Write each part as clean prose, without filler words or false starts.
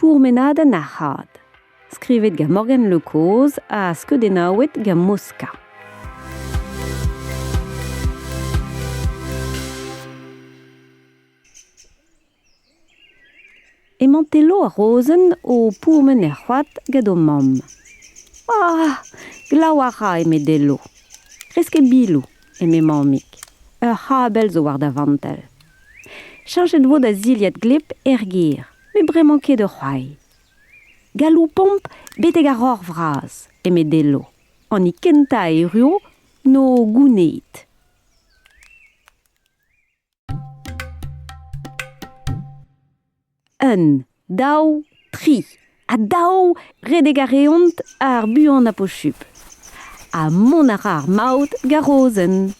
Pourmenadenn ar c'had, skrivet gant Morgan Le Coz ha skeudennaouet gant Mosca. Emañ Telo ha Rozenn o pourmen er c'hoad gant o mamm. Ah, glav a ra, eme Delo. Rez ket biloù, eme mammig. Ur c'habell zo war da vantell. Cheñchet 'vo da zilhad gleb er gêr, met bremañ ket ur c'hoari. Galoupomp betek ar roc'h vras, eme Delo. An hini kentañ a erruo 'no gounezet. Un, daou, tri, ha daou, redek a reont ar buanañ posupl. Ha mont a ra ar maout gant Rozenn.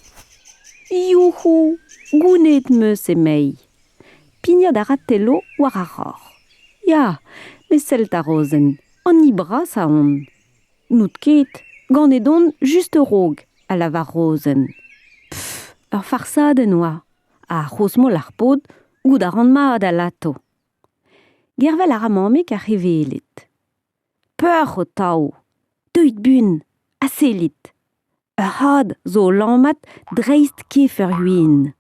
Youc'hou, gounezet 'm eus emei. Pignat a ra Telo war ar roc'h. Ya, met sell 'ta Rozenn, an hini brasañ on. N'out ket, ganet on just a-raok, a lavar Rozenn. Pff, ur farsadenn oa. Ha c'hrozmol ar paotr, goût a ran mat alato. Gervel a ra mammig ar c'heveled. Peoc'h ho taou! Deuit buan, ha sellit! Ur c'had zo o lammat dreist kef ur win.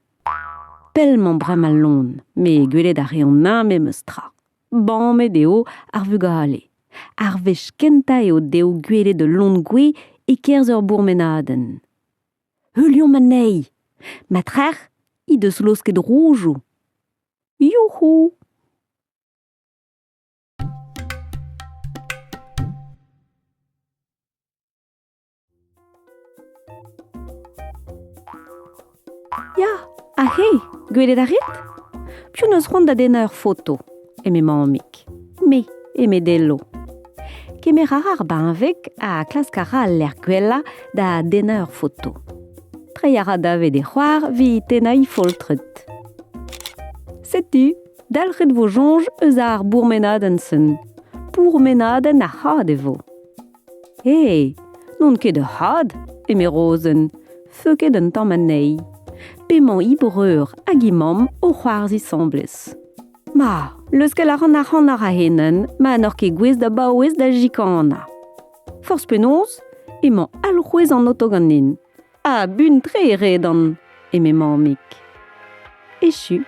Pell 'mañ bremañ al loen, met gwelet a reont eñ memes tra. Bamet eo ar vugale. Ar wech kentañ eo dezho gwelet ul loen gouez e-kerzh ur bourmenadenn. Heuliomp anezhi! Ma trec'h he deus laosket roujoù. Youc'hou! Ya, aze, gwelet a rit? Piv 'neus c'hoant da dennañ ur foto? eme mammig. Me, eme Dello. Kemer a ra ar benveg ha klask a ra al lec'h gwellañ da dennañ ur foto. Treiñ a ra davet e c'hoar evit tennañ he foltred. Setu, dalc'het 'vo soñj eus ar bourmenadenn-sen. Pourmenadenn ar c'had e vo. Eh, n'on ket ur c'had, eme Rozenn, feuket un tamm anezhi. P'emañ he breur hag he mamm o c'hoarzhin asambles. Ma, leuskel a ran ac'hanoc'h a-henn ma n'oc'h ket gouest da baouez da jikanañ. Forzh penaos, emañ alc'hwez an oto ganin. Ha buan-tre e redan, eme mammig. Echu.